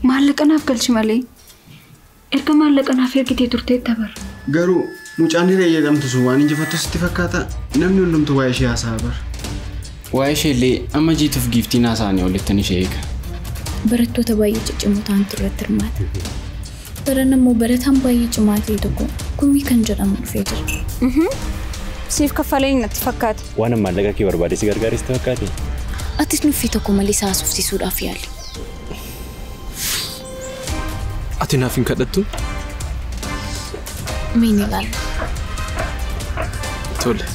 Maallaqa naaf galchi malee. Erga maallaqa naaf ergitee turteetta bara. Garuu mucaan hiree jedhamtu sun waan injifattu sitti fakkaata. Namni hundumtuu waa'ee ishee haasa'a bara. Waa'ee ishee illee amma jiituuf giiftiin haasa'anii olittan ishee eega. Barattoota baay'ee ciccimoo ta'antu irratti hirmaata. Baran immoo barataan baay'ee cimaa ta'e tokko Gumii kan jedhamu dhufee jira. Siif kaffaleen natti fakkaata. Waan maallaqa kee barbaade si gargaariste fakkaate. Atis nuffii tokko malee isa haasofsiisuudhaaf yaali. Ati naaf hin kadhattu? Mee ni ilaalla. Tole.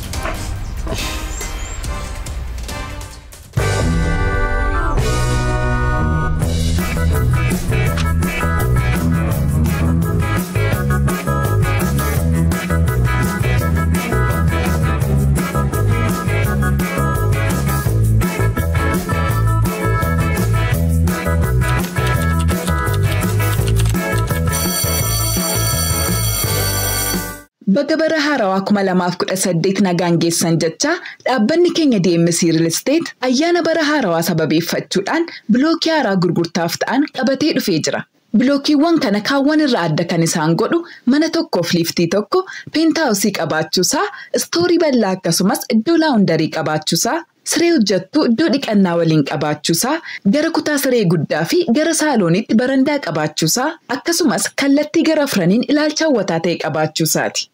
Baga bara haarawaa 2018 nagaan geessan jecha dhaabbanni keenya DMC Real Estate ayyaana bara haarawaa sababeeffachuudhaan bilookii haaraa gurgurtaaf ta'an qabatee dhufee jira. Bilookiiwwan kana kaawwan irraa adda kan isaan godhu mana tokkoof liiftii tokko, peentaawusii qabaachuusaa, istoorii bal'aa akkasumas iddoo laawundarii qabaachuusaa, siree hojjettuu iddoo dhiqannaa waliin qabaachuusaa, gara kutaa siree guddaa fi gara saalooniitti barandaa qabaachuusaa, akkasumas kallattii gara afraniin ilaalcha hawwataa ta'e qabaachuusaati.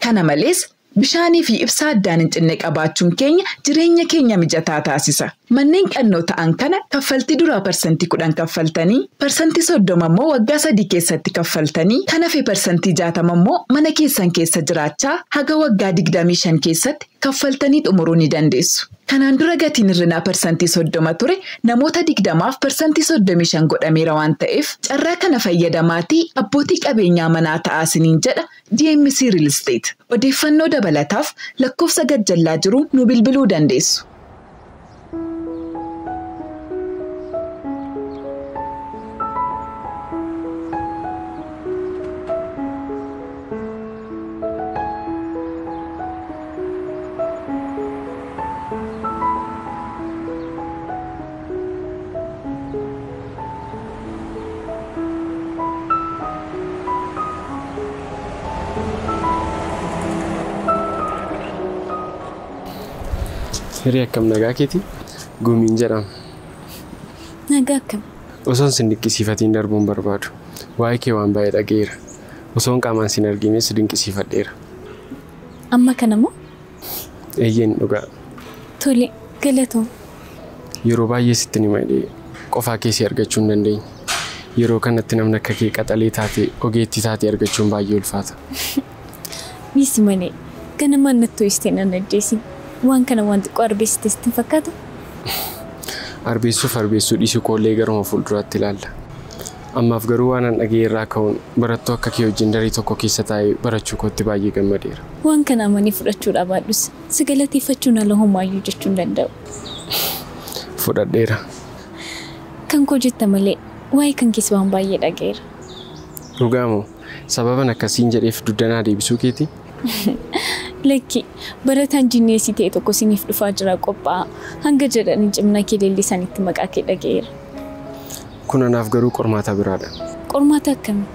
Kana malees bishaanii fi ibsaa addaan hin cinne qabaachuun keenya jireenya keenya mijataa taasisa. Manneen qannoo ta'an kana kaffaltii duraa 10% kaffaltanii, 30% immoo waggaa 3 keessatti kaffaltanii, kan hafe 60% immoo mana keessan keessa jiraachaa haga waggaa 25 keessatti kaffaltanii xumuruu ni dandeessu. Kanaan dura gatiin hir'inaa 30% ture namoota 20f 35% godhameera waan ta'eef carraa kana fayyadamaatii abbootii qabeenyaa manaa ta'aa isiniin jedha DMC Real Estate. Odeeffannoo dabalataaf lakkoofsa gajjallaa jiru nu bilbiluu dandeessu. Hiree akkam nagaa keeti? Gumiin jedhama. Nagaa akkam? Osoon sin dinqisiifatiin darbuun barbaadu. Waa'ee kee waan baay'ee dhaga'eera. Osoon qaamaan sin argines dinqisiifadheera. Amma kana moo? Eeyyeen dhugaa. Tole, galatoo. Yeroo baay'ee sitti nima hidhee qofaa kee si argachuu hin dandeenye. Yeroo kanatti namni akka kee qaxalee taate ogeettii taate argachuun baay'ee ulfaata. Dhiisi malee ganamaan natti ho'istee nan ajjeesin. Waan kana waan xiqqoo arbeessite sitti hin fakkaatu? Arbeessuuf arbeessuu dhiisuu koollee garuma fuulduraatti ilaalla. Ammaaf garuu waan an dhaga'e irraa ka'uun barattuu akka kee wajjin daree tokko keessa taa'ee barachuu kootti baay'ee gammadeera. Waan kana amanii fudhachuu dhabaadhus si galateeffachuun ala homaayyuu jechuu hin danda'u. Fudhadheera. Kan koo jetta malee waa'ee kan keessa waan baay'ee dhaga'eera. Dhugaamoo sababan akkasiin jedheef duddanaa deebisuu keeti? Lakki barataan jinneesii ta'e tokko siniif dhufaa jira qophaa'a. Hanga jedhanii cimna kee leellisanitti maqaa kee dhaga'eera. Kun anaaf garuu qormaata biraadha. Qormaata akkamii?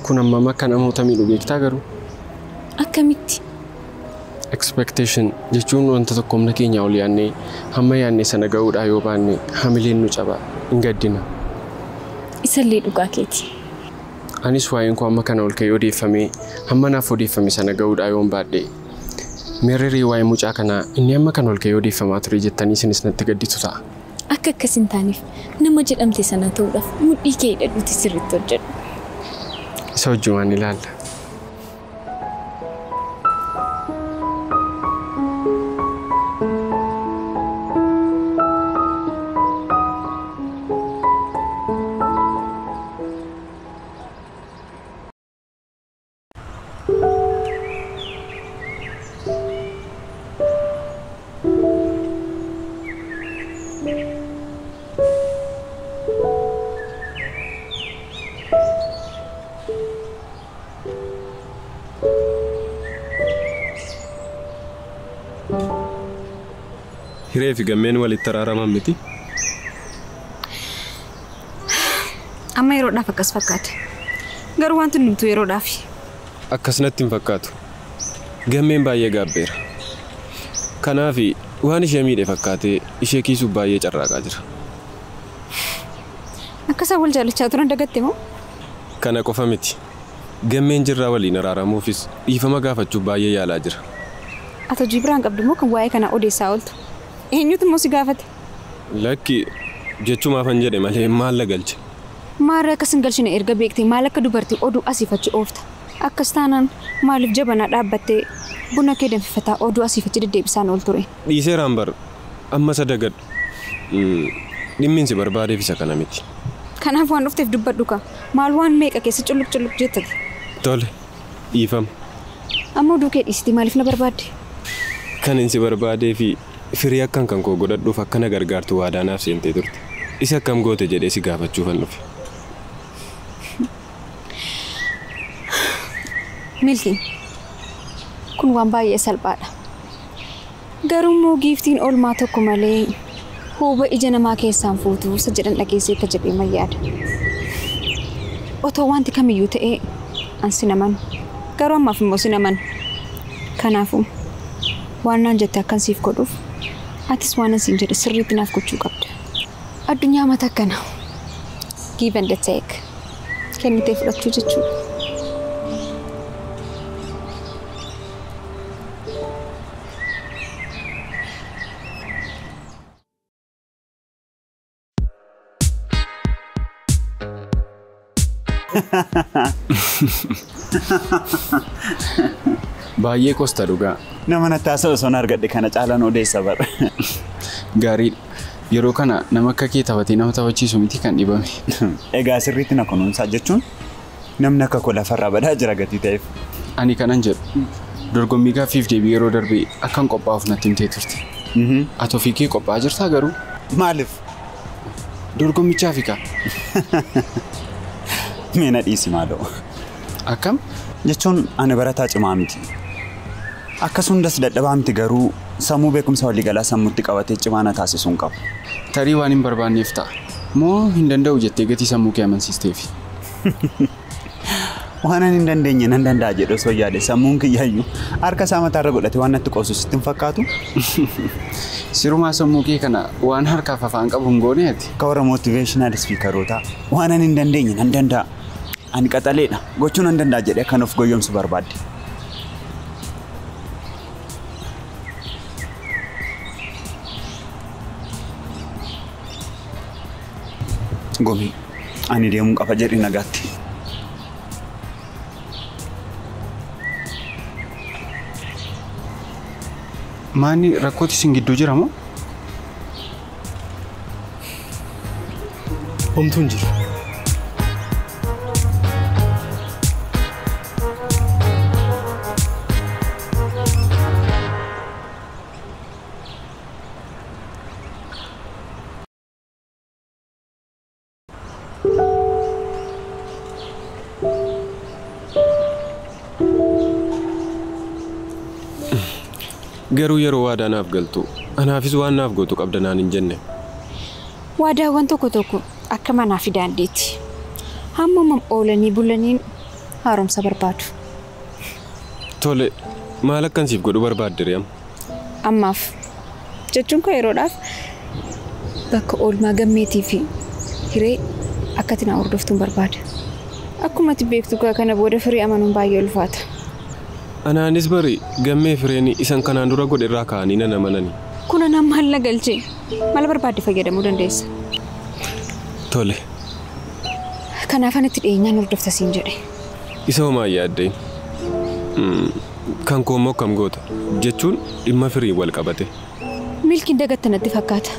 Kun hammam akka namoota miidhu beektaa garuu? Akkamitti? Expectation jechuun wanta tokko humna keenya ol yaannee hamma yaannee sana ga'uudhaa yoo baanne hamileen nu caba hin gaddina. Isallee dhugaa keeti. Anis waa'een koo amma kana ol ka'ee odeeffamee hamma naaf odeeffame sana ga'uudhaa yoon baadhe meerree waa'ee mucaa kanaa inni amma kana ol ka'ee odeeffamaa ture jettanii isinis natti gadditu ta'a. Akka akkas hin taaneef nama jedhamte sana ta'uudhaaf mudhii kee hidhadhuuti sirriitti hojjedhu. Isa wajjumaan ilaalla. Hiree fi gammeen walitti araaraman miti. Amma yeroodhaaf akkas fakkaata. Garuu wanti numtuu yeroodhaafi. Akkas natti hin fakkaatu. Gammeen baay'ee gaabbeera. Kanaaf waan ishee miidhe fakkaatee ishee kiisuuf baay'ee carraaqaa jira. Akkasaan wal jaalachaa turan dagatte moo? Kana qofa miti. Gammeen jirraa waliin araaramuufis dhiifama gaafachuuf baay'ee yaalaa jira. Ati hojii biraan qabdu moo kan waa'ee kanaa odeessaa ooltu? Eenyutu immoo si gaafate? Lakki jechumaafan jedhe malee maal la galche? Maarree akkas hin galchine erga beektee maal akka dubartii oduu asiif achi oofta? Akkas taanaan maaliif jabanaa dhaabbattee buna kee danfifataa oduu asiif achi deddeebisaan ool ture? Dhiiseeraan bar amma sadagadhu. Dhimmiin si barbaadeef isa kana miti. Kanaaf waan dhufteef dubbadhu ka. Maal waan meeqa keessa culluq culluq jettate? Tole dhiifama. Amma oduu kee dhiisiti maaliif na barbaadde? Kan inni si barbaadee fi firii akkan kan koo godhadhuuf akkana gargaartu waadaa naaf seentee turte. Isa akkam goote jedhee si gaafachuufan dhufe. Milki, kun waan baay'ee salphaadha. Garuu immoo giiftiin oolmaa tokko malee huuba ija namaa keessaan fuutu isa jedhan dhageessee akka jedhee mayyaada. Otoo wanti kamiyyuu ta'ee an sin amanu. Garuu ammaaf immoo sin amanu. Kanaafuu waan naan jette akkan siif godhuuf atis waan an siin jedhe sirriitti naaf gochuu qabda. Addunyaa mata akkana. Give and take. Kennitee fudhachuu jechuudha. Baay'ee qosta dhugaa. Nama natti haasa'u osoo hin argadhe kana caalaan odeessa bara. Gaariidha. Yeroo kana nama akka kee taphatee nama taphachiisu miti kan dhibame. Egaa sirriitti na kunuunsaa jechuun namni akka koo lafarraa badaa jira gatii ta'eef. Ani kanan jedhu dorgommii gaaffiif deebii yeroo darbe akkan qophaa'uuf natti himtee turte. Ati ofii kee qophaa'aa jirtaa garuu? Maaliif? Dorgommichaaf kaa. Mee na dhiisi maaloo. Akkam? Jechuun ani barataa cimaa miti. Akkas hundas dadhabaa miti garuu sammuu beekumsa waliigalaa sammuutti qabatee cimaa na taasisuu hin qabu. Tarii waan hin barbaanneef ta'a. Moo hin danda'u jettee gatii sammuu kee amansiisteefi? Waan ani hin dandeenye nan danda'a jedhu osoo yaade sammuun kiyyaayyuu harka isaa mataarra godhatee waan natti qoosu sitti hin fakkaatu? Sirumaa sammuu kee kana waan harkaaf afaan qabu hin goone ati? Akka warra motivational speakerootaa waan ani hin dandeenye nan danda'a. Ani qaxaleedha gochuu nan danda'a jedhee kan of goyyomsu barbaadde. Gomii ani deemuun qaba jedhi nagaatti. Maanni rakkooti isin gidduu jira moo? Homtuu hin jiru. Garuu yeroo waadaa naaf galtu anaafis waan naaf gootu qabda naan hin jenne. Waadaawwan tokko tokko akka manaa fi daandiitti. Hammuma oolanii bulaniin haaromsa barbaadu. Tole maal akkan siif godhu barbaadde ree amma? Ammaaf jechuun koo yeroodhaaf bakka oolmaa gammeetii fi hiree akka ati na hordoftuun barbaada. Akkuma ati beektu kana booda firii amanuun baay'ee ulfaata. Anaanis bari gammee fireen isan kanaan dura godhe irraa ka'anii nan amanani. Kun anaan maal na galchee? Mala barbaadde fayyadamuu dandeessa. Tole. Kanaaf ani itti dhiyeenyaan hordofta siin jedhe. Isa homaa yaaddeen. Kan koo immoo akkam goota jechuun dhimma firii wal qabate. Milkiin dagatte natti fakkaata.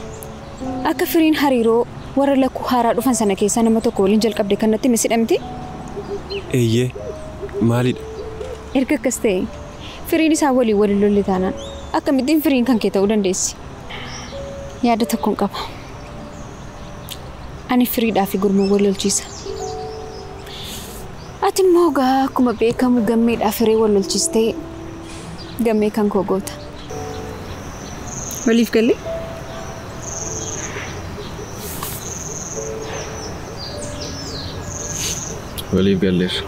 Akka firiin hariiroo warra lakkuu haaraa dhufan sana keessaa nama tokko waliin jalqabde kan natti hime sidhamti? Eeyyee maalidha? Erga akkas ta'e firiin isaa waliin wal lolle taanaan akkamittiin firiin kan kee ta'uu dandeessi? Yaada tokkoon qaba. Ani firiidhaa fi gurmuu wal lolchiisa. Ati immoo gaa akkuma beekamu gammeedhaa firee wal lolchiistee gammee kan koo goota. Waliif gallee? Waliif galleerra.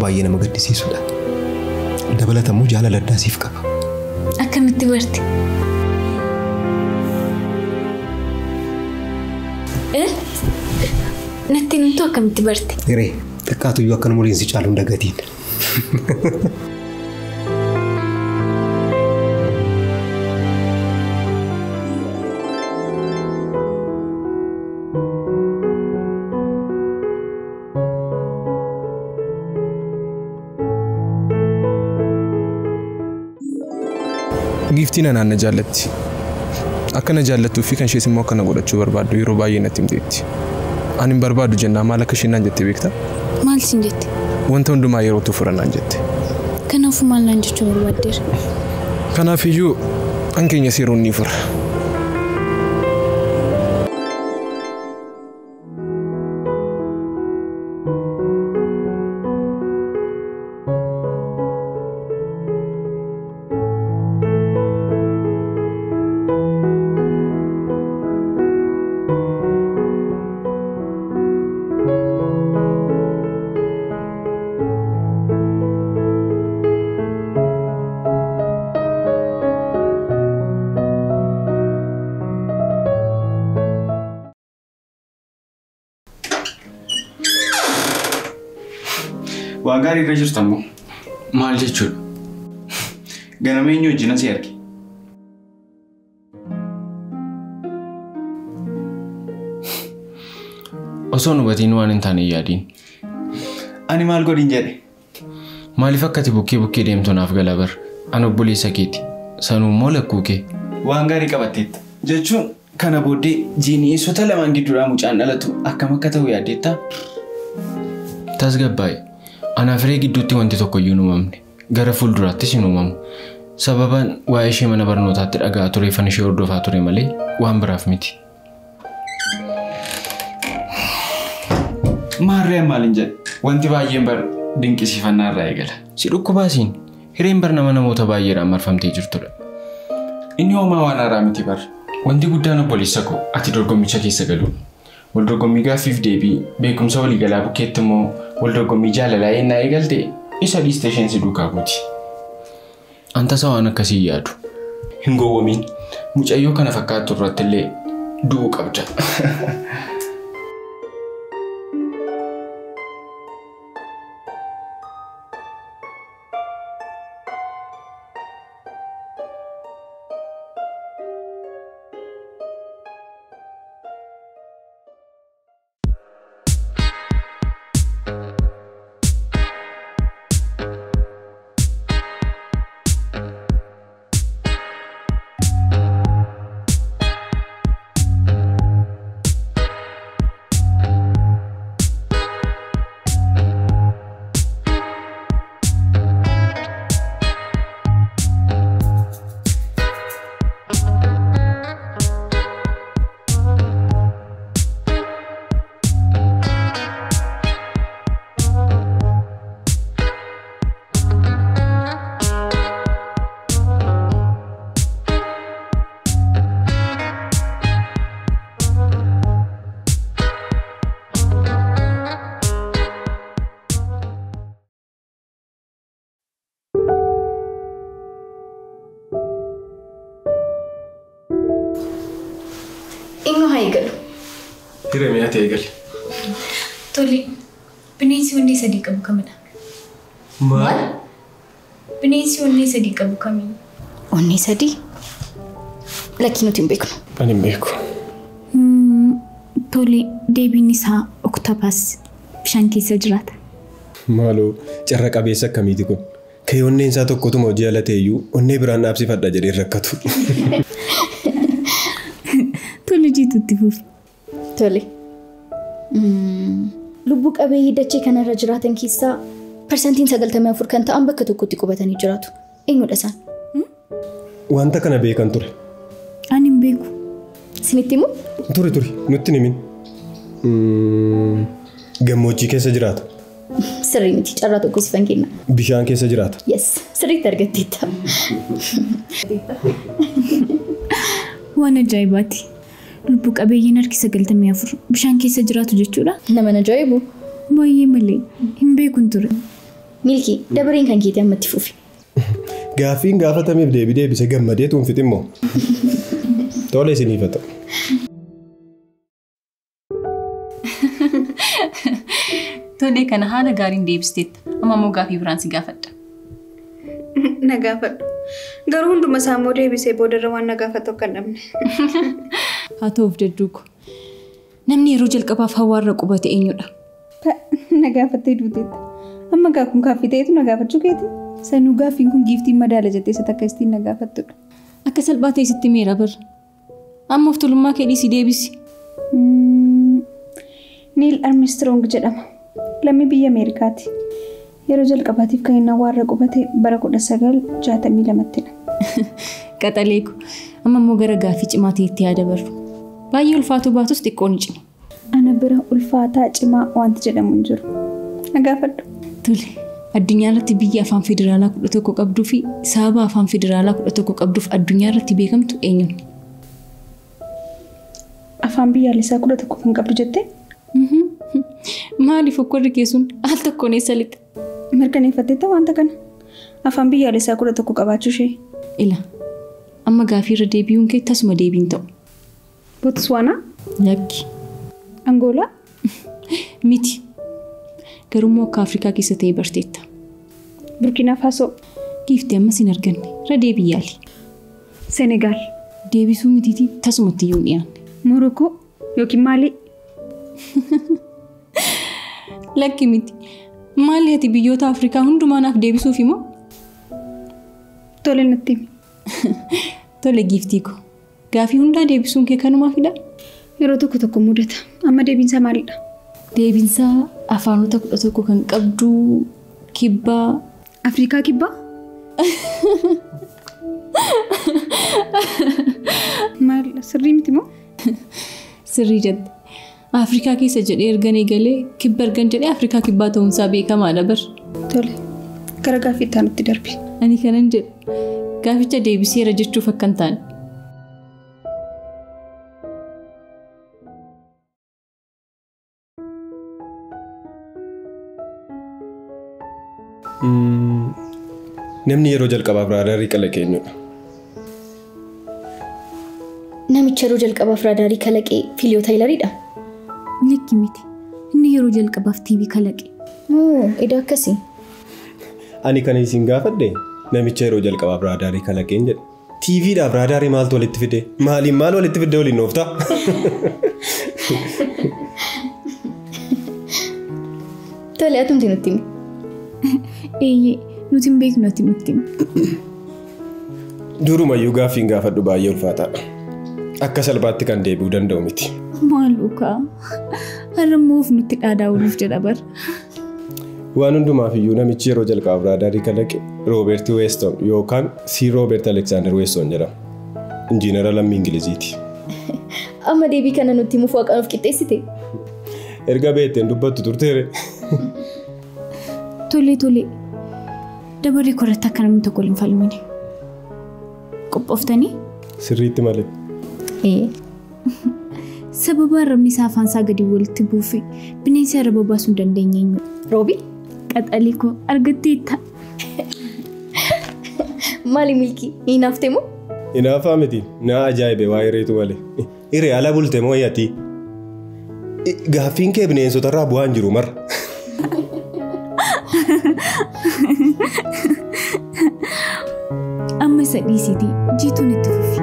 Baay'ee nama gaddisiisudha. Dabalatamuu jaalala addaa siif qaba. Akkamitti barte? Natti himtu akkamitti barte? Hiree xiqqaatu iyyuu akka umuriin si caalu hin dagatiin. Giiftiin anaan na jaallatti. Akka na jaallattuu fi kan ishees immoo akka na godhachuu barbaaddu yeroo baay'ee natti himteetti. Ani hin barbaadu jennaan maal akka isheen naan jette beektaa? Maal siin jette? Wanta hundumaa yerootu fura naan jette. Kanaafuu maal naan jechuu barbaaddeera? Kanaafiyyuu an keenyas yeroon ni fura. Waan gaarii irra jirta immoo maal jechuudha? Ganama eenyu wajjin asii arge? Osoo hin hubatiin waan hin taane yaadiin. Ani maal godhin jedhe? Maaliif akka ati bukkee bukkee deemtu naaf gala bar? Ani obboleessa keeti. Sanuu immoo lakkuu kee. Waan gaarii qabatteetta. Jechuun kana booddee jiiniyeessota lamaan gidduudhaa mucaan dhalatu akkam akka ta'u yaaddeettaa? Tasgabbaa'e. Anaaf hiree gidduutti wanti tokko iyyuu hin uumamne. Gara fuulduraattis hin uumamu. Sababaan waa'ee ishee mana barnootaatti dhaga'aa tureefan ishee hordofaa ture malee waan biraaf miti. Maarree maaliin jedhe? Wanti baay'een bar dinqisiifannaa irraa eegala. Si dhukkubaasiin hireen bar nama namoota baay'eedhaan marfamtee jirtudha. Inni homaa waan haaraa miti bar. Wanti guddaan obboleessa koo ati dorgommicha keessa galuudha. Wal dorgommii gaaffiif deebii beekumsa waliigalaa bukkeetti immoo wal dorgommii jaalalaa ennaa eegalte isa dhiistee isheen si duukaa buuti. Anta waan akkasii yaadu. Hin gowwoomiin mucayyoo kana fakkaattu irratti illee du'uu qabda. Hiree ati eegali. Tole, bineensi onnee sadii qabu kamidha? Maal? Bineensi onnee sadii qabu kami? Onnee sadii? Lakkii nuti hin beeknu. Ani hin beeku. Tole, deebiin isaa oktopas bishaan keessa jiraata. Maaloo, carra qabeessa akkamiiti kun? Kee onneen isaa tokkotuma hojii ala ta'eyyuu onnee biraan dhaabsifadha jedhee rakkatu. Tole, jiitutti fufi. Tole. Lubbuu qabeeyyii dachee kanarra jiraatan keessaa parsantiin 94 kan ta'an bakka tokkotti qubatanii jiraatu. Eenyudha isaan? Wanta kana beekan ture. Ani hin beeku. Isinitti himu? Turi turi nutti himin. Gammoojjii keessa jiraata. Sirrii miti carraa tokko sifan kenna. Bishaan keessa jiraata. Yes, sirriitti argatteetta. Waan ajaa'ibaati. Lubbuu qabeeyyiin harki 94 bishaan keessa jiraatu jechuudha. Nama ajaa'ibu. Baay'ee malee hin beekun ture. Milkii dabareen kan keetii ammatti fufi. Gaaffiin gaafatameef deebii deebise gammadee tuunfit immoo. Tole isiniif haa ta'u. Tole kana haala gaariin deebisteetta. Amma immoo gaaffii biraan si gaafadha. Na gaafadhu. Garuu hunduma isaa immoo deebisee boodarra waan na gaafatu akka hin dhabne. Haa ta'uuf dadduuko. Namni yeroo jalqabaaf hawaarra qubate eenyudha? Na gaafattee duuteetta. Amma kun gaaffii ta'etu na gaafachuu keeti. Sanuu gaaffiin kun giiftiin madaala jettee isa takka ittiin na gaafattudha. Akka salphaa ta'e sitti meera bara. Amma of tolummaa kee dhiisii deebisi. Neil Armstrong jedhama. Lammii biyya Ameerikaati. Yeroo jalqabaatiif kan inni hawaarra qubate bara 1962ttidha. Qaxaleeku. Amma immoo gara gaaffii cimaa ta'etti yaada barru. Baay'ee ulfaatuu baatus xiqqoo ni cima. Ana bira ulfaataa cimaa wanti jedhamu hin jiru. Na gaafadhu. Tole. Addunyaa irratti biyya afaan federaalaa 11 qabduu fi sababa afaan federaalaa 11 qabduuf addunyaa irratti beekamtu eenyuun? Afaan biyyaalessaa 11 kan qabdu jettee? Maaliif okkorri keessuun al tokkoon eessa lixa? Mirkaneeffatteetta wanta kana. Afaan biyyaalessaa 11 qabaachuu ishee. Ila amma gaaffii irra deebi'uun kee tasuma deebiin ta'u. Botswaanaa? Lakki. Angoolaa? Miti. Garuu akka Afrikaa keessa ta'e barteetta. Burkina Faso. Giiftii ammas hin arganne. Irra deebii yaali. Senegaal. Deebisuu mitiitii tasumatti iyyuu hin dhiyaanne. Morokoo yookiin Maalii? Lakki miti. Maali ati biyyoota Afrikaa hundumaa naaf deebisuuf himoo? Tole natti himi. Tole giiftii ko. Gaaffii hundaa deebisuun kee kanumaafidha? Yeroo tokko tokko mudata. Amma deebiinsaa maalidha? Deebiinsaa afaanota 11 kan qabdu kibbaa. Afrikaa kibbaa? Maal sirrii miti moo? Sirrii jette. Afrikaa keessa jedhee ergan eegalee kibba ergan jedhee Afrikaa kibbaa ta'uunsaa beekamaadha bar. Tole. Gara gaaffii itti aanutti darbi. Ani kanan jedhu gaafficha deebiseera jechuuf akka hin taane. Namni yeroo jalqabaaf raadaarii kalaqe eenyudha? Namicha yeroo jalqabaaf raadaarii kalaqe Fiiliyoo Taayilariidha. Lakki miti. Inni yeroo jalqabaaf TV kalaqe. Oo, iddoo akkasii. Ani kan isin gaafadhe namicha yeroo jalqabaaf raadaarii kalaqeen jedhe. TVdhaaf raadaarii maaltu walitti fide? Maaliin maal walitti fidde waliin ooftaa? Tole atumti nutti himi. Eeyyee nuti hin beeknu ati nutti himi. Durumayyuu gaaffiin gaafadhu baay'ee ulfaataadha. Akka salphaatti kan deebi'uu danda'u miti. Maaluukaa har'a immoo of nutti dhaadaa ooluuf jedha bar. Waan hundumaaf iyyuu namichi yeroo jalqabaaf raadaarii kalaqe Rooberti Weeston yookaan Sir Roobert Aleksaandar Weeston jedhama. Injiinara lammii Ingiliziiti. Amma deebii kana nutti himuuf waaqaan of qixxeessite. Erga beekteen dubbattu turteere. Tole tole. Dabaree korratti akka namni tokko hin falmine. Qophooftanii? Sirriitti malee. Sababa arrabni isaa afaan isaa gadi walitti buufi bineensi arraba baasuu hin dandeenye eenyu? Roobi? Qaxalee koo argatteetta. Maali Milkii? Hinaaftee moo? Hinaafaa miti. Na ajaa'ibe waa hireetu malee. Hiree ala bulte moo ati? Gaaffiin kee bineensotarraa bu'aa hin jiru marra. Amma isa dhiisiitii jiituun itti fufi.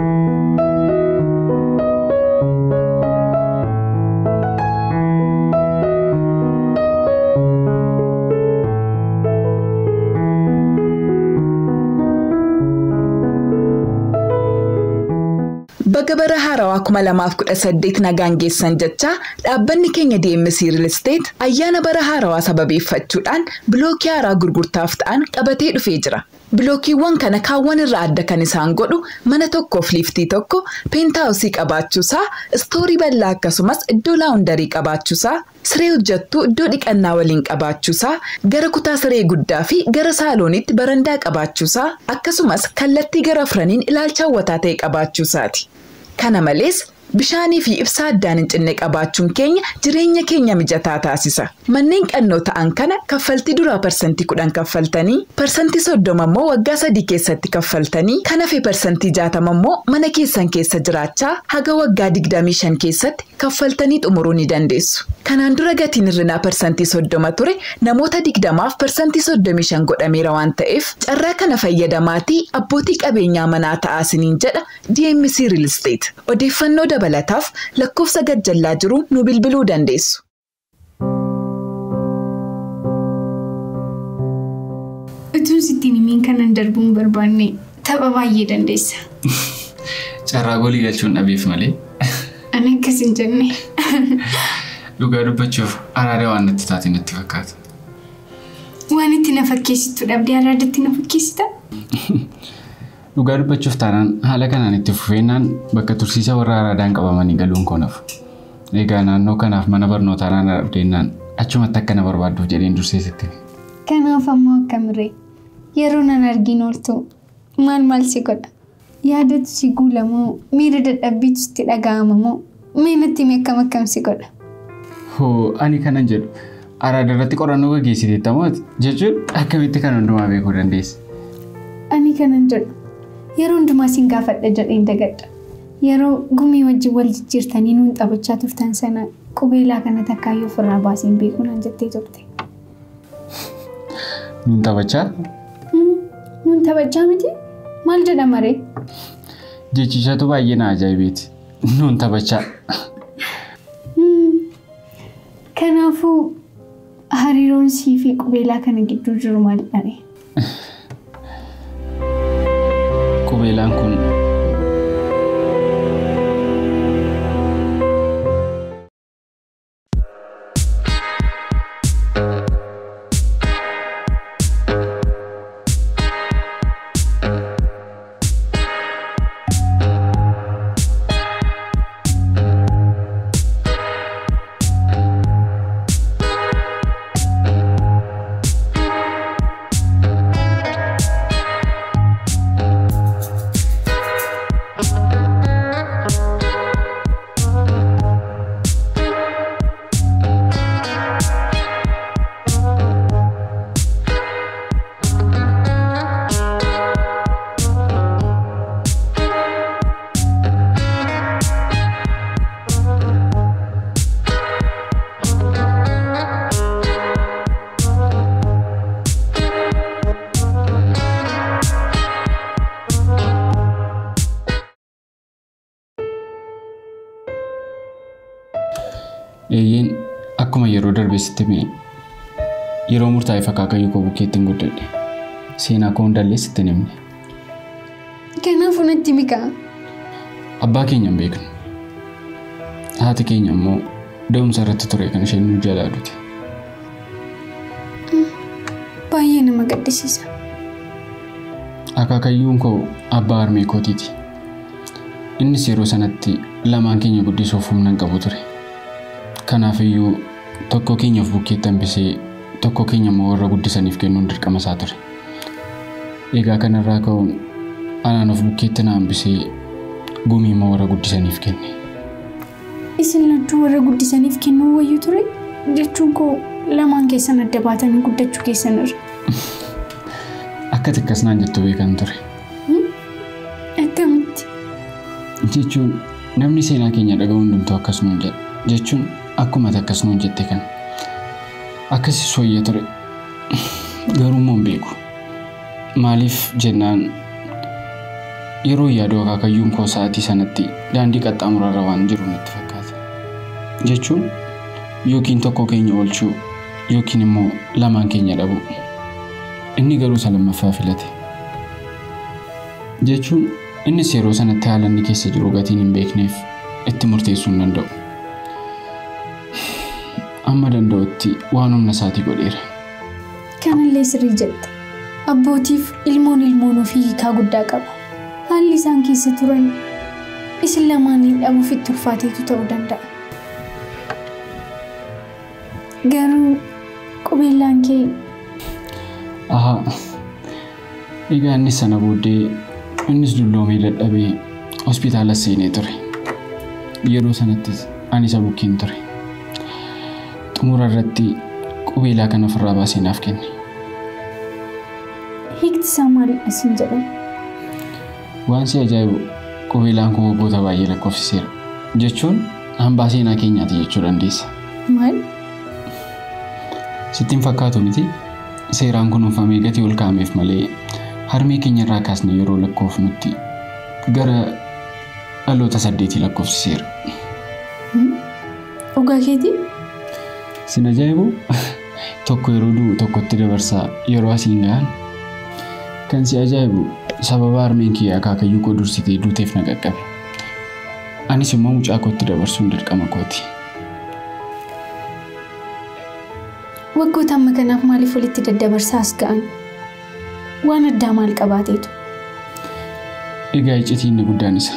Baga bara haarawaa 2018 nagaan geessan jechaa dhaabbanni keenya DMC Real Estate ayyaana bara haarawaa sababeeffachuudhaan bilookii haaraa gurgurtaaf ta'an qabatee dhufee jira. Bilookiiwwan kana kaawwan irraa adda kan isaan godhu mana tokkoof liiftii tokko, peentaawusii qabaachuusaa, istoorii bal'aa akkasumas iddoo laawundarii qabaachuusaa, siree hojjattuu iddoo dhiqannaa waliin qabaachuusaa, gara kutaa siree guddaa fi gara saaloonitti barandaa qabaachuusaa, akkasumas kallattii gara afraniin ilaalcha hawwataa ta'e qabaachuusaati. Kana malees bishaanii fi ibsaa addaan hin cinne qabaachuun keenya jireenya keenya mijataa taasisa. Manneen qannoo ta'an kana kaffaltii duraa 10% kaffaltanii, 30% immoo waggaa 3 keessatti kaffaltanii, kan hafe 60% immoo mana keessan keessa jiraachaa haga waggaa 25 keessatti kaffaltanii xumuruu ni dandeessu. Kanaan dura gatiin hir'inaa 30% ture namoota 20f 35% godhameera waan ta'eef carraa kana fayyadamaatii abbootii qabeenyaa manaa ta'aa isiniin jedha DMC Real Estate. Odeeffannoo dabalataaf lakkoofsa gajjallaa jiru nu bilbiluu dandeessu. Utuun sittiin himiin kanan darbuun barbaanne tapha baay'ee dandeessa. Carraa goolii galchuun dhabeef malee. Ani akkas hin jenne. Dhugaa dubbachuuf araada waan natti taate natti fakkaata. Waan itti na fakkeessitu dhabdee araadatti na fakkeessita? Dhugaa dubbachuuf taanaan haala kanaan itti fufeennaan bakka tursiisa warra araadaan qabamanii galuun koo nafu. Egaa naannoo kanaaf mana barnootaa naannoo dhabdeennaan achumatti akka na barbaadduuf jedheen dursee sitti. Kanaaf ammoo akkamiree yeroo nan argin ooltu maal maal si godha? Yaadatu si guulamoo miira dadhabbiitu sitti dhaga'amamoo mee natti himi akkam akkam si godha? Hoo ani kanan jedhu araada irratti qorannoo gaggeessiteetta moo jechuun akkamitti kan hundumaa beekuu dandeesse? Ani kanan jedhu yeroo hundumaa siin gaafadha jedheen dagadha. Yeroo gumii wajjin wal jijjiirtanii nuun taphachaa turtan sana qubeelaa kana takkaayyuu ofirraa baaseen beekuu naan jettee turte. Nuun taphachaa? Nuun taphachaa miti? Maal jedhama ree? Jechichatu baay'ee na ajaa'ibeeti. Nuun taphachaa. Kanaafuu hariiroon sii fi qubeelaa kana gidduu jiru maalidha ree? Qubeelaan kun Akkuma yeroo darbe sitti hime yeroo murtaa'eef akaakayyuu koo bukkeetti hin guddadhe. Seenaa koo hundallee sitti hin himne. Kanaafuu natti himi kaa. Abbaa keenya hin beeknu. Haati keenya immoo da'umsa irratti ture kan isheen nu jalaa duute. Baay'ee nama gaddisiisa. Akaakayyuun koo abbaa harmee kootiiti. Innis yeroo sanatti lamaan keenya guddisuuf humna hin qabu ture. Kanaafiyyuu tokko keenya of bukkeetti hambisee tokko keenya immoo warra guddisaniif kennuun dirqama isaa ture. Egaa kanarraa ka'uun anaan of bukkeetti na hambisee gumii immoo warra guddisaniif kenne. Isin lachuu warra guddisaniif kennuu wayyuu ture jechuun koo lamaan keessan adda baatanii guddachuu keessan irra. Akka xiqqas naan jettu beekan ture. Akkamitti? Jechuun namni seenaa keenya dhaga'u hundumtuu akkas nuun jedha. Jechuun akkuma akkas nuun jette kana. Akkasi sooyyee ture. Garuu immoo hin beeku. Maaliif jennaan yeroo yaadu akaakayyuun koo sa'aatii sanatti daandii qaxxaamurarra waan jiru natti fakkaata. Jechuun yookiin tokko keenya oolchuu yookiin immoo lamaan keenya dhabuu. Inni garuu isa lammaffaa filate. Jechuun Innis yeroo sanatti haala inni keessa jiru gatiin hin beekneef itti murteessuu hin danda'u. Amma danda'utti waan humna isaatii godheera. Kanallee sirrii jette. Abbootiif ilmoon ilmoon ofii hiikaa guddaa qaba. Haalli isaan keessa turan isin lamaaniin dhabuuf itti ulfaateetu ta'uu danda'a. Garuu qubeellaan kee Ahaa. Egaa innis sana booddee innis dulloomee dadhabee hospitaala seenee ture. Yeroo sanattis ani isa bukkeen ture. Xumura irratti qubeelaa kana ofirraa baasee naaf kenne. Hiikti isaa maalidha siin jedhan? Waan si ajaa'ibu qubeelaan kun waggoota baay'ee lakkoofsiseera. Jechuun hambaa seenaa keenyaati jechuu dandeessa. Maal? Sitti hin fakkaatu miti? Seeraan kunuunfamee gatii ol kaa'ameef malee harmee keenya irraa kaasne yeroo lakkoofnutti gara dhaloota 8 lakkoofsiseera. Dhugaa keetii? Sin ajaa'ibu tokko yeroo du'u tokkotti dabarsaa yeroo asiin gahan. Kan si ajaa'ibu sababa harmeen kee akaakayyuu koo dursitee duuteef na qaqqabe. Anis immoo mucaa kootti dabarsuun dirqama kooti. Waggoota amma kanaaf maaliif walitti daddabarsaa as ga'an? Waan addaa maal qabaateetu? Egaa iccitii inni guddaan isa.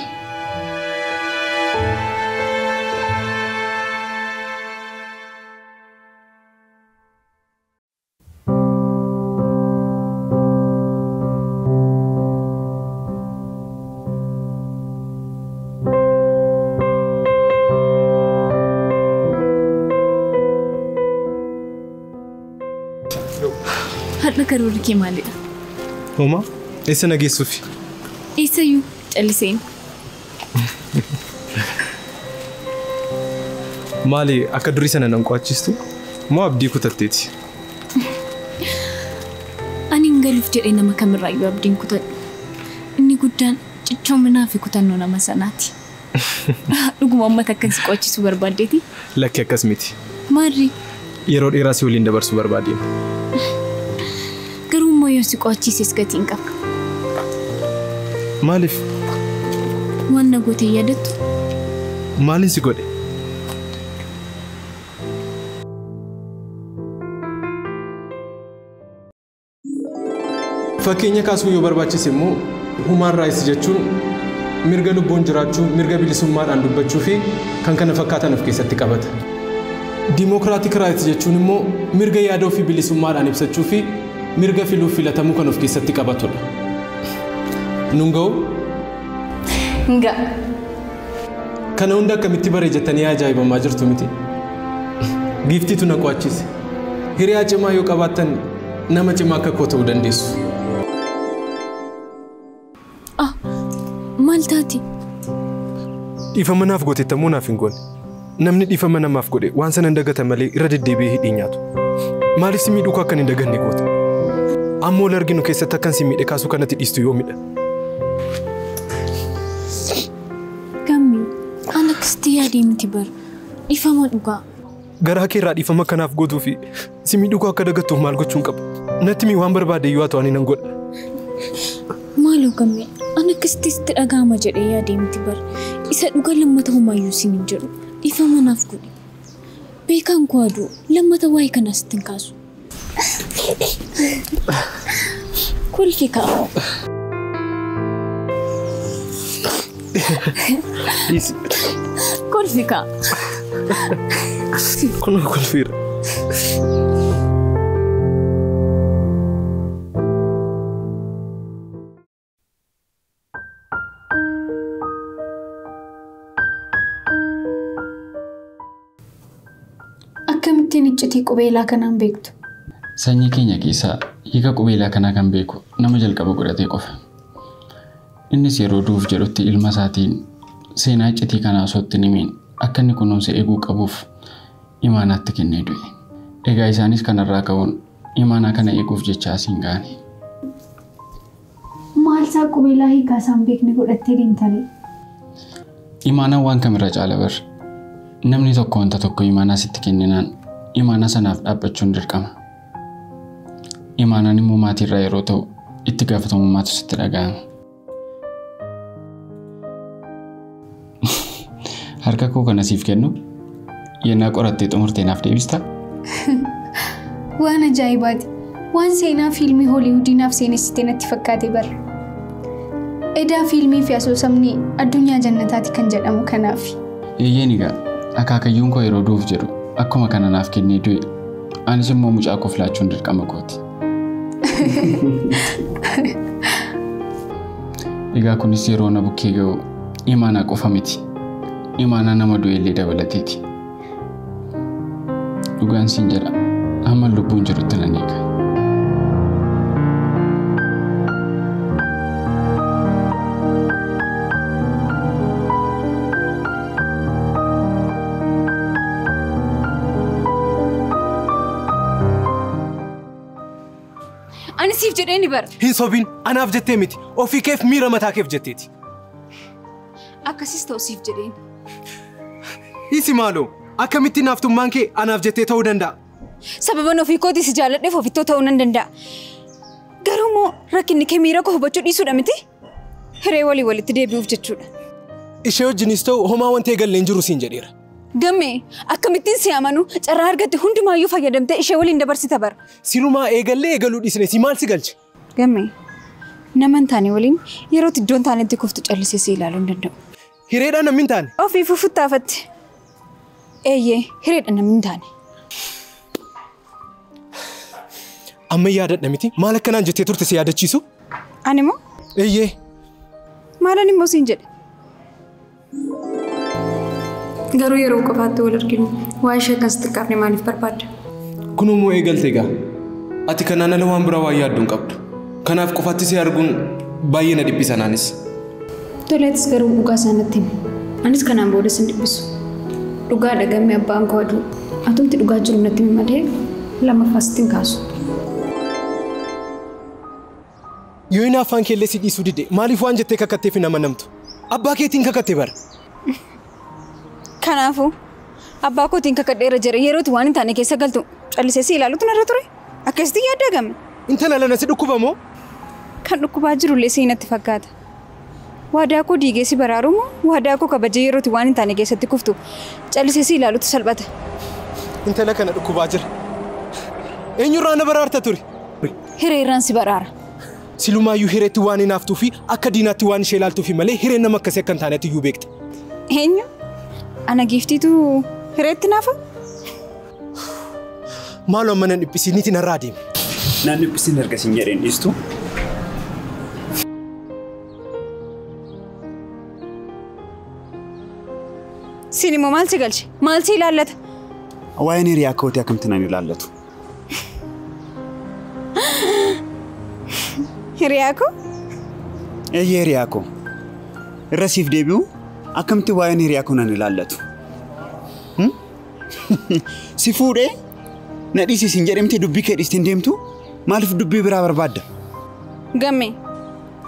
Har'a karoorri kee maalidha? Homaa, eessa na geessuufi? Eessayyuu calliseen. Maali akka durii sana nan qo'achiistu? Moo abdii kutatteeti? Ani hin galuuf jedhee nama kamirraayyuu abdiin kutadhu. Inni guddaan cichoominaa fi kutannoo nama sanaati. Dhuguma uummata akkan si qo'achiisuu barbaaddeeti? Lakki akkas miti. Maarri? Yeroo dheeraa si waliin dabarsuu barbaadeen. Garuu immoo yoo si qo'achiises gatii hin qabu. Maaliif? Waan na gootee yaadattu? Maaliin si godhe? Fakkeenya kaasuu yoo barbaachise immoo human rights jechuun mirga lubbuun jiraachuu, mirga bilisummaadhaan dubbachuu fi kan kana fakkaatan of keessatti qabata. Democratic rights jechuun immoo mirga yaada ofii bilisummaadhaan ibsachuu fi mirga filuuf filatamuu kan of keessatti qabatudha. Nuun ga'u? Ga'a. Kana hunda akkamitti bare jettanii ajaa'ibamaa jirtu miti? Giiftiitu na qo'achiise. Hiriyaa cimaa yoo qabaattan nama cimaa akka koo ta'uu dandeessu. Maal taati? Dhiifama naaf gootettamuu naaf hin goone. Namni dhiifama namaaf godhe waan sana hin dagatan malee irra deddeebi'ee hidhii nyaatu. Maaliif si miidhuu akka hin daganne goota? Amma ol arginu keessatti akkan si miidhe kaasuu kanatti dhiistu yoomidha? Gammi, ani akkasitti yaadee miti bara. Dhiifama dhugaa. Garaa kee irraa dhiifama kanaaf gootuu fi si miidhuu akka dagattuuf maal gochuun qaba? Natti mii waan barbaade yoo ta'u ani nan godha. Maaloo Gammee, ani akkasitti sitti dhaga'ama jedhee yaadee miti bara. Isa dhugaa lammata homaayyuu siin hin jedhu. Dhiifama naaf godhi. Beekaan koo aduu lammata waa'ee kanaa sitti hin kaasu. Kolfi ka'a. Kolfi ka'a. Kun kolfiira. Akkamittiin iccitii qubeelaa kanaan beektu? Sanyii keenya keessaa hiika qubeelaa kanaa kan beeku nama jalqaba godhatee qofa. Innis yeroo du'uuf jedhutti ilma isaatiin seenaa iccitii kanaa osoo itti hin himiin akka inni kunuunsa eeguu qabuuf imaanaatti kennee du'e. Egaa isaanis kanarraa ka'uun imaanaa kana eeguuf jecha asiin ga'ani. Maal isaa qubeelaa hiikaa isaan beekne godhattee deemtanii? Imaanaan waan kamirra caala bar. Namni tokko wanta tokko imaanaa sitti kenninaan imaanaa sanaaf dhaabbachuun dirqama. Imaanaan immoo maatiirraa yeroo ta'u itti gaafatamummaatu sitti dhaga'ama. Harka koo kana siif kennu yennaa qorattee xumurtee naaf deebistaa? Waan ajaa'ibaati. Waan seenaa fiilmii Hooliwuudii naaf seenessite natti fakkaate bara. Edaa fiilmii fi asoosamni addunyaa jannataati kan jedhamu kanaaf. Eeyyeen egaa akaakayyuun koo yeroo du'uuf jedhu akkuma kana naaf kennee du'e. Anis immoo mucaa koo filaachuun dirqama kooti. Egaa kunis yeroo na bukkee ga'u imaanaa qofa miti. Imaanaa nama du'e illee dabalateeti. Dhugaan siin jedha hamma lubbuun jirutti nan eega. Ani siif jedhee ni bara. Hin sobiin anaaf jettee miti. Ofii keef miira mataa keef jetteeti. Akkasis ta'u siif jedheen. Isi maaloo akkamitti naaftummaan kee anaaf jettee ta'uu danda'a? Sababan ofii kootii si jaalladheef ofittoo ta'uu nan danda'a. Garuu immoo rakkinni kee miira koo hubachuu dhiisuudha miti? Hiree walii walitti deebi'uuf jechuudha. Ishee wajjinis ta'u homaa wanti eegalle hin jiru siin jedheera. Gammee akkamittiin si amanu carraa argatte hundumaayyuu fayyadamtee ishee waliin dabarsita bara. Silumaa eegallee eegaluu dhiisne si maal si galche? Gammee nama hin taane waliin yerootti iddoon taanetti kuftu callisee si ilaaluu hin danda'u. Hireedhaan namni hin taane? Ofiifuu futtaafatte. Eeyyee hireedhaan namni hin taane. Amma yaadadha miti maal akkanaan jettee turte si yaadachiisu? Ani moo? Eeyyee. Maalan immoo siin jedhe? Garuu yeroo qofaatti wal arginu waa ishee akkas xiqqaafne maaliif barbaadda? Kunimmoo eegalte egaa. Ati kanaan ala waan biraa waa yaaddu hin qabdu. Kanaaf qofaatti si arguun baay'ee na dhiphisa naanis. Toleetis garuu dhugaa isaa natti himi. Anis kanaan booda sin dhiphisu. Dhugaadha gammee abbaan koo aduu. Atumti dhugaa jiru natti himi malee lammaffaa sitti hin kaasu. Yoo inni afaan keellee si dhiisuu dide maaliif waan jettee kakatteef hin amanamtu? Abbaa keetiin kakatte bara. Kanaafuu abbaa kootiin kakadheera jira yerootti waan hin taane keessa galtu callisee si ilaalutu narra ture. Akkasitti yaadda gamme. Intala lana si dhukkuba moo? Kan dhukkubaa jirullee si natti fakkaata. Waadaa koo diigee si baraaru moo waadaa koo kabajee yerootti waan hin taane keessatti kuftu callisee si ilaalutu salphata. Intala kana dhukkubaa jira. Eenyurraa na baraarta ture? Hireerraan si baraara. Silumaayyuu hireetti waan hinaaftuu fi akka diinaatti waan ishee ilaaltuu fi malee hireen nama akkasii akka hin taanetti iyyuu beekta. Eenyu? Ana giiftiitu hireetti naafa? Maaloo amma nan dhiphisiniiti narraa deemi. Nan dhiphisin erga siin jedheen dhiistu. Siin immoo maal si galche? Maal si ilaallata? Waa'een hiriyaa kootii akkamitti nan ilaallatu? Hiriyaa koo? Eeyyee hiriyaa koo. Irra siif deebi'u akkamitti waa'een hiriyaa koo nan ilaallatu? Si fuudhee na dhiisi siin jedhamte dubbii kee dhiistee hin deemtu maaliif dubbii biraa barbaadda? Gammee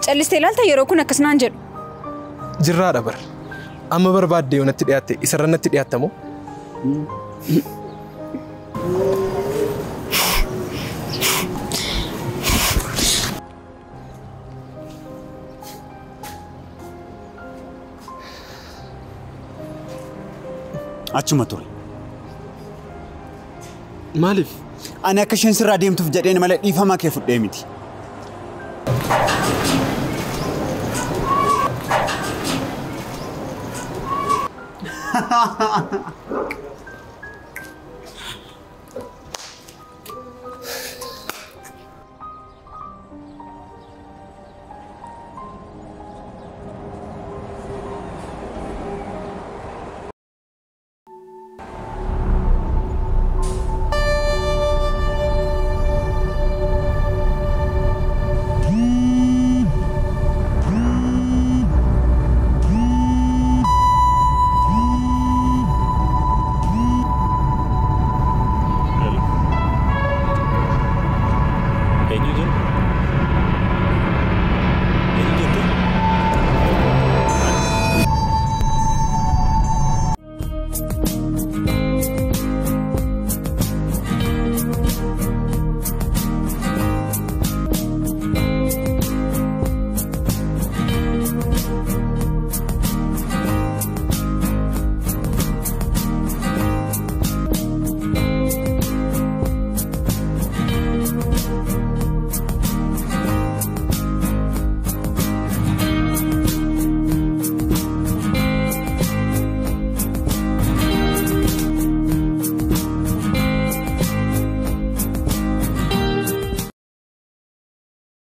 callistee ilaalta yeroo kun akkas naan jedhu. Jirraadha bara. Amma barbaaddee yoo natti dhiyaatte isarra natti dhiyaatta moo? Achuma ture. Maaliif? Ani akka isheen sirraa deemtuuf jedheen malee dhiifamaa kee fudhee miti.